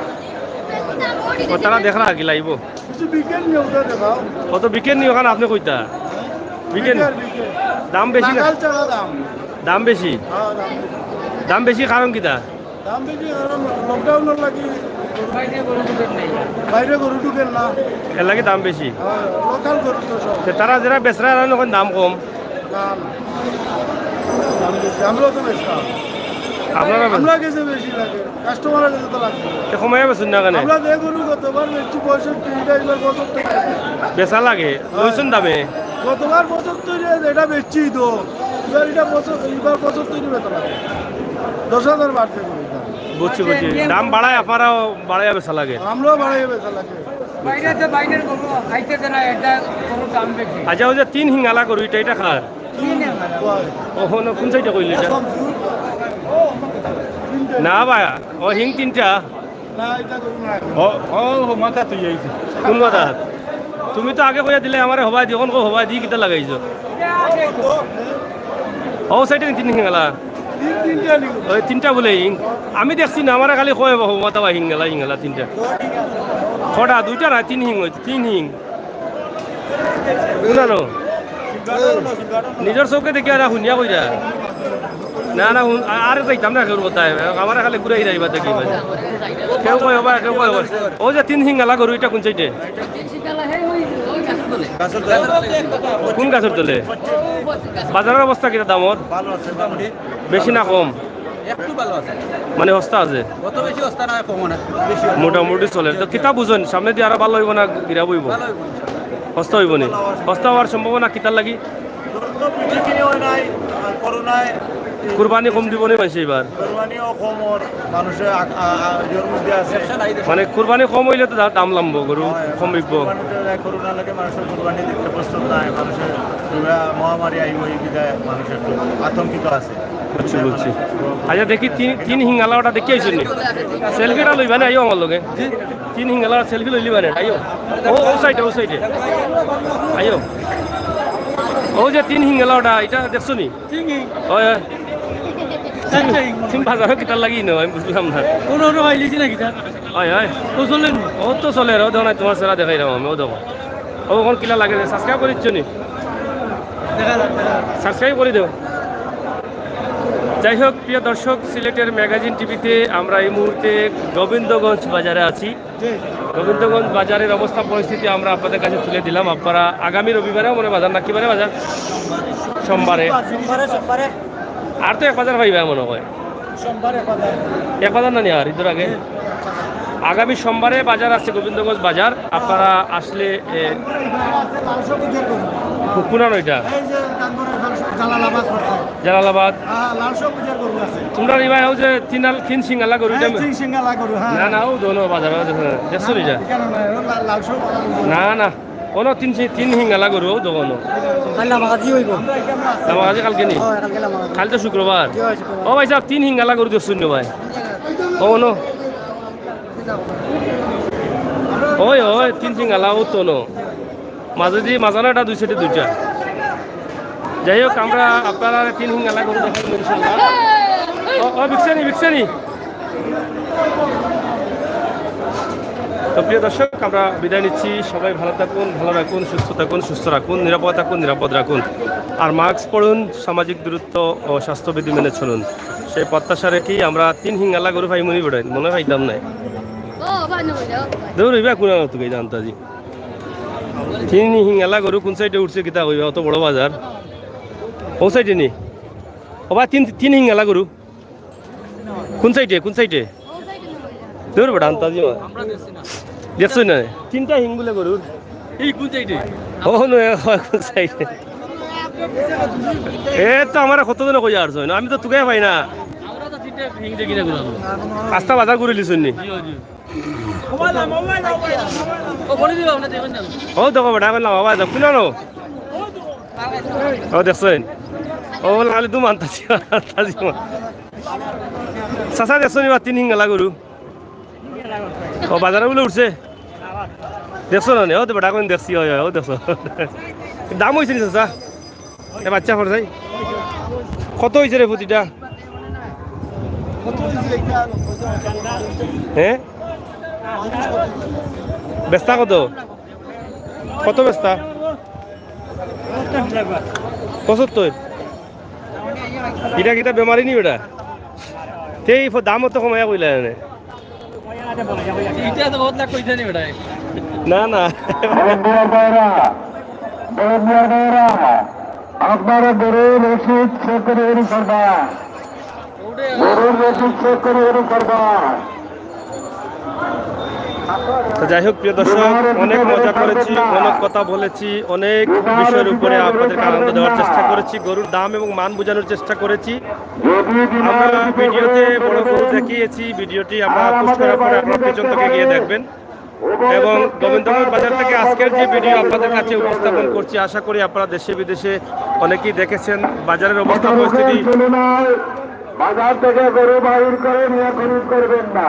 ও তারা দেখরা কি লাইব? কিছু বিকেল নিয়ে ওটা দেখাও। কত বিকেল নিয়ে ওখানে আপনি কইতা? বিকেল। বিকেল, বিকেল। দাম বেশি না? নাগাল ছাড়া দাম। দাম বেশি? হ্যাঁ, দাম বেশি। দাম বেশি কারণ কিতা? দাম বেশি কারণ লকডাউনর লাগি বাইরে গরু ঢুকের না। এর লাগি দাম বেশি? হ্যাঁ, লোকাল গরু তো সব। তে তারা যারা বেচরা, এরা এখন দাম কম। না, না। দাম বেশি। আমরাও তো বেচতাম। আপনারা বেচ- আমরা গেছে বেশি লাগে, কাস্টমারের গেছে তো লাগবে। তে কমাইয়া বেচুন না কেনে? আমরা যে গরু গতবার বেচছি পঁয়ষট্টি, এটা এবার পঁচাত্তর। বেচা লাগে, লইছুন দামে। গতবার পঁচাত্তর, এটা বেচছি তো। এবার এটা পঁচাত্তর, এবার পঁচাত্তর বেচা লাগে। দশ হাজার বাড়ছে গরুর দাম। বুঝছি, বুঝছি। দাম বাড়ায়, আপনারাও বাড়াইয়া বেচা লাগে। আমরাও বাড়াইয়া বেচা লাগে। বাইরে তো বাইরের গরু আইতেছে না, এটা গরুর দাম বেশি। আচ্ছা, ওই যে তিন হিঙ্গালা গরু, এটা, এটা কার? ও, হো, না, কোন সাইডে কইলে এটা? না ভাই, ও হিং তিনটা। না, এটা গরু না। ও, ও, ও, মাথা তুই আইছে। কোন মাথা? তুমি তো আগে কইয়া দিলে আমারে হবাই দি, এখন কো হবাই দি কিতা লাগাইছো? ও সাইডে তিন হিঙ্গালা। তিন, তিনটা নিব। ওই তিনটা বলে হিং। আমি দেখছি না, আমারে খালি কয় বাবু মাথা বা হিঙ্গালা, হিঙ্গালা তিনটা। কটা? দুইটা না, তিন হিং হইছে, তিন হিং। শুনানো। নিজের চোখে দেখি আর হুনিয়া কইরা। না, না, হুন-, আ-, আরে যাইতাম না কেউর কথায়। আমারে খালি ঘুরাই যাইবা দেখি ভাই। কেউ কয় হবা, কেউ কয় হবা। ও যে তিন হিঙ্গালা গরু, এটা কোন সাইডে? কোন গাছর তলে? বাজারর অবস্থা কিতা দামর? ভালো আছে, মোটামুটি। বেশি না কম? একটু ভালো আছে। মানে হস্তা আছে? অত বেশি হস্তা না, কমও না। বেশি। মোটামুটি চলে। তো কিতা বুঝইন? সামনেদি আরো ভালো অইবো না গিরা অইবো? ভালো অইবো ইনশাআল্লাহ। হস্তা অইবো নি? হস্তা অওয়ার সম্ভাবনা কিতার লাগি? তো বিক্রি কিনে হয় নাই, আর করোনায় কুরবানি কম দিবো নি মানষে এবার? কুরবানিও কম অর, মানুষের আ-, আ-, আ-, ইয়ের মধ্যে আছে। মানে কুরবানি কম অইলে তো দা-, দাম লামবো, গরু হয়, কম বিকবো। কুরবানিতে যায়, করোনা লাগে মানুষের কুরবানি দিতে প্রস্তুত নাই, মানুষের পুরা মহামারী আইবো এই বিধায় মানুষ একটু আতঙ্কিত আছে। বুঝছি, বুঝছি। আচ্ছা, দেখি তিন, তিন হিঙ্গালা ওটা দেখি আইছো নি? সেলফি এটা লইবা না, আইও আমার লগে। তিন হিঙ্গালা সেলফি লইলিবা না, আইও। ও, ও সাইডে, ও সাইডে। আইও। ও যে তিন হিঙ্গালা ওটা, এটা দেখছো নি? তিন হিং। ওই, ওই। চারটা হিং। তুমি বাজারো কিতার লাগি নো, আমি বুঝলাম না। কোনো কোনো পাইলিছি না কিতা? ওই, ওই। ও চলে নি? ও তো চলে, ও দেখো না, তোমার সেরা দেখাইলাম আমি, ও দেখো। ও, এখন কিলা লাগে রে? সাবস্ক্রাইব করিচ্ছ নি? দেখা যাক, দেখা যাক। সাবস্ক্রাইব করি দেও। যাই হোক, প্রিয় দর্শক, সিলেটের ম্যাগাজিন টিভিতে আমরা এই মুহূর্তে গোবিন্দগঞ্জ বাজারে আছি। জি। গোবিন্দগঞ্জ বাজারের অবস্থা পরিস্থিতি আমরা আপনাদের কাছে তুলে দিলাম। আপনারা আগামী রবিবারেও মনে বাজার না, কিবারে বাজার? সোমবারে। সোমবারে, সোমবারে। আর তো এক বাজার পাইবা মনে হয়। সোমবারে এক বাজার। এক বাজার না নি আর, ঈদর আগে? আগামী সোমবারে বাজার আছে, গোবিন্দগঞ্জ বাজার। আপনারা আসলে, এ, লালশো পূজার গরু। কু-, কোন আনো এটা? এই যে জালালাবাদ করছে। জালালাবাদ। হ্যাঁ, লালশো পূজার গরু আছে। তোমরা রিবাই হও যে তিন আল-, তিন সিঙ্গালা গরু, হ্যাঁ, এটা তিন সিঙ্গালা গরু, হ্যাঁ। না, না, ও দোনো বাজার, ও দেখো, দেখছো নি যা? কেন না? ও লা-, লালশো। না, না, কোনো তিন সি-, তিন হিঙ্গালা গরু, ও দোনো। কাল লামাকাজি হইব। লামাকাজি কালকে নি? ও, কালকে লামাকাজি। কাল তো শুক্রবার। জি, হয় শুক্রবার। ও ভাই সাহেব, তিন হিঙ্গালা গরু দেখছো নি ভাই? ও, নো। ওই, ওই, তিন হিঙ্গালা, ও তো নো। মাঝে দিয়ে মাঝানো এটা দুই সাইডে দুইটা। যাই হোক, আমরা আপনারা তিন হিঙ্গালা গরু দেখাই ইনশাআল্লাহ। ও, ও, বিকছে নি, বিকছে নি। তো প্রিয় দর্শক, আমরা বিদায় নিচ্ছি। সবাই ভালো থাকুন, ভালো রাখুন, সুস্থ থাকুন, সুস্থ রাখুন, নিরাপদ থাকুন, নিরাপদ রাখুন। আর মাস্ক পরুন, সামাজিক দূরত্ব ও স্বাস্থ্যবিধি মেনে চলুন। সেই প্রত্যাশা রেখেই আমরা তিন হিঙ্গালা গরু পাইমু নি বেটাইন, মনে পাইতাম নাই। ও, ভাই, না, ভাই, যাও, ভাই। দৌড় হইবা কোন আনো তুই জানতা জি। তিন হিঙ্গালা গরু কোন সাইডে উঠছে কিতা কইবা, অত বড় বাজার। ও সাইডে নি? ও ভাই, তিন, তিন হিঙ্গালা গরু। কোন সাইডে, কোন সাইডে? দূর বেটা, আন্তাজি মা। দেখছো না? তিনটা হিং বলে গরুর। এই কোন সাইডে? ও নয়, হয় কোন সাইডে? এ তো আমার কত দিনে কই আর জয় না, আমি তো তুকাই পাই না। আস্তা বাজার ঘুরিলিছইন নি? ও দেখো বেটা, এখন লাভ বাবা, দেখো না, নো? ও দেখছইন? ও লাগালি দু মান তাজি, তাজি মান। চাচা দেখছো নি বা তিন হিঙ্গালা গরু? ও বাজারে বুলে উঠছে। দেখছো না নি? ও তো বেটা কোন দেখছি, হয়, হয়, ও দেখছো। দাম হইছে নি চাচা? এ বাচ্চা ফরজাই। কত হইছে রে প্রতিটা? হ্যাঁ? বেচতা কত? কত বেচতা? পঁচাত্তর। এটা কিতা বেমারি নি বেটা? তেই ফ-, দাম অত কমাইয়া কইলা এনে। এটা তো বহুত লাখ কইছে নি বেটা? না, না। বড় মিয়ার ভাইরা, বড় মিয়ার ভাইরা, আপনারা গরুর রসিদ চেক করে রেডি করবা। গরুর রসিদ চেক করে রেডি করবা। তো যাই হোক, প্রিয় দর্শক, অনেক মজা করেছি, অনেক কথা বলেছি, অনেক বিষয়ের উপরে আপনাদেরকে আনন্দ দেওয়ার চেষ্টা করেছি। গরুর দাম এবং মান বোঝানোর চেষ্টা করেছি। আমরা ভিডিওতে বড় গরু দেখিয়েছি, ভিডিওটি আমরা পোস্ট করার পরে আপনারা পেছন থেকে গিয়ে দেখবেন। এবং গোবিন্দগঞ্জ বাজার থেকে আজকের যে ভিডিও আপনাদের কাছে উপস্থাপন করছি, আশা করি আপনারা দেশে বিদেশে অনেকেই দেখেছেন বাজারের অবস্থা পরিস্থিতি। বাজার থেকে গরু বাইর করে নিয়ে খরিদ করবেন না,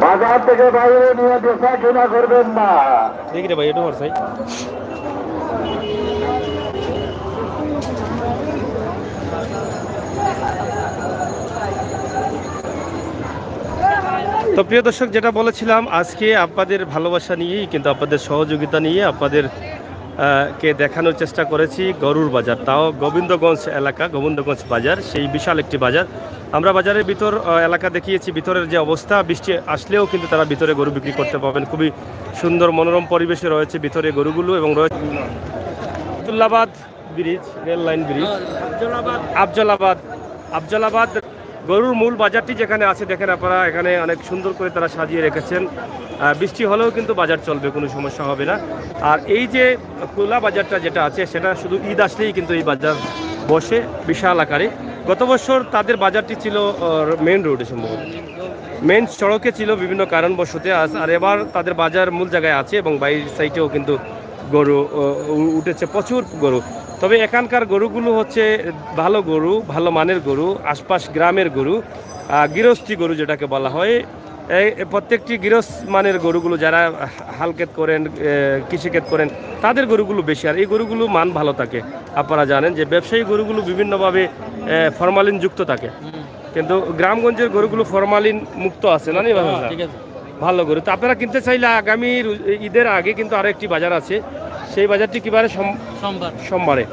বাজার থেকে বাইরে নিয়ে বেচা কিনা করবেন না। দেখি রে ভাই, একটু হরসাই। তো প্রিয় দর্শক, যেটা বলেছিলাম, আজকে আপনাদের ভালোবাসা নিয়েই, কিন্তু আপনাদের সহযোগিতা নিয়ে আপনাদের, আহ, কে দেখানোর চেষ্টা করেছি গরুর বাজার, তাও গোবিন্দগঞ্জ এলাকা, গোবিন্দগঞ্জ বাজার, সেই বিশাল একটি বাজার। আমরা বাজারের ভিতর, আহ, এলাকা দেখিয়েছি, ভিতরের যে অবস্থা, বৃষ্টি আসলেও কিন্তু তারা ভিতরে গরু বিক্রি করতে পারবেন। খুবই সুন্দর মনোরম পরিবেশে রয়েছে ভিতরে গরুগুলো এবং রয়েছে আব্দুল্লাবাদ bridge, rail line bridge, Afzalabad, আফজলাবাদ। গরুর মূল বাজারটি যেখানে আছে, দেখেন আপনারা, এখানে অনেক সুন্দর করে তারা সাজিয়ে রেখেছেন। আহ, বৃষ্টি হলেও কিন্তু বাজার চলবে, কোনো সমস্যা হবে না। আর এই যে খোলা বাজারটা যেটা আছে, সেটা শুধু ঈদ আসলেই কিন্তু এই বাজার বসে বিশাল আকারে। গত বছর তাদের বাজারটি ছিল, আহ, মেইন রোডে সম্ভবত, মেইন সড়কে ছিল বিভিন্ন কারণবশতে। আজ, আর এবার তাদের বাজার মূল জায়গায় আছে এবং বাইরের সাইডেও কিন্তু গরু, ও, উ-, উঠেছে প্রচুর গরু। তবে এখানকার গরুগুলো হচ্ছে ভালো গরু, ভালো মানের গরু, আশপাশ গ্রামের গরু, আহ, গৃহস্থী গরু যেটাকে বলা হয়। এই, এই প্রত্যেকটি গৃহস্থ মানের গরুগুলো, যারা হাল ক্ষেত করেন, এ, কৃষিক্ষেত করেন, তাদের গরুগুলো বেশি। আর এই গরুগুলো মান ভালো থাকে। আপনারা জানেন যে ব্যবসায়ী গরুগুলো বিভিন্নভাবে, এ, ফরমালিন যুক্ত থাকে, কিন্তু গ্রামগঞ্জের গরুগুলো ফরমালিন মুক্ত আছে, না নি, ভাই? ঠিক আছে। ভালো গরু। তো আপনারা কিনতে চাইলে আগামী রু-, ঈদের আগে কিন্তু আরো একটি বাজার আছে, সেই বাজারটি কি বারে? সোম-, সোমবার। সোমবারে।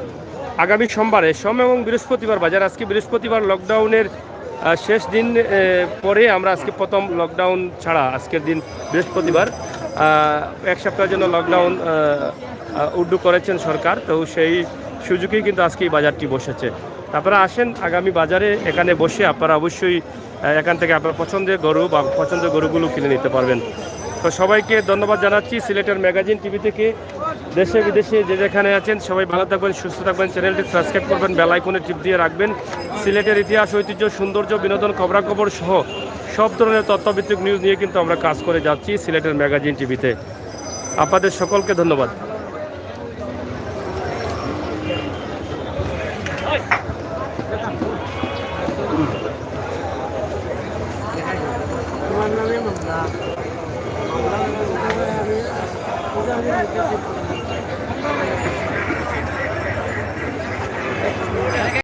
আগামী সোমবারে, সোম এবং বৃহস্পতিবার বাজার। আজকে বৃহস্পতিবার, লকডাউনের, আহ, শেষ দিন, এ, পরে আমরা আজকে প্রথম লকডাউন ছাড়া আজকের দিন বৃহস্পতিবার। আহ, এক সপ্তাহের জন্য লকডাউন, আহ, আহ, উড্ডু করেছেন সরকার, তো সেই সুযোগেই কিন্তু আজকে এই বাজারটি বসেছে। আপনারা আসেন আগামী বাজারে, এখানে বসে আপনারা অবশ্যই, আহ, এখান থেকে আপনার পছন্দের গরু বা পছন্দের গরুগুলো কিনে নিতে পারবেন। তো সবাইকে ধন্যবাদ জানাচ্ছি সিলেটের ম্যাগাজিন টিভি থেকে। দেশে বিদেশে যে যেখানে আছেন, সবাই ভালো থাকবেন, সুস্থ থাকবেন, চ্যানেলটি সাবস্ক্রাইব করবেন, বেল আইকনে টিপ দিয়ে রাখবেন। সিলেটের ইতিহাস, ঐতিহ্য, সৌন্দর্য, বিনোদন, খবরাখবর সহ সব ধরনের তথ্যভিত্তিক নিউজ নিয়ে কিন্তু আমরা কাজ করে যাচ্ছি সিলেটের ম্যাগাজিন টিভিতে। আপনাদের সকলকে ধন্যবাদ।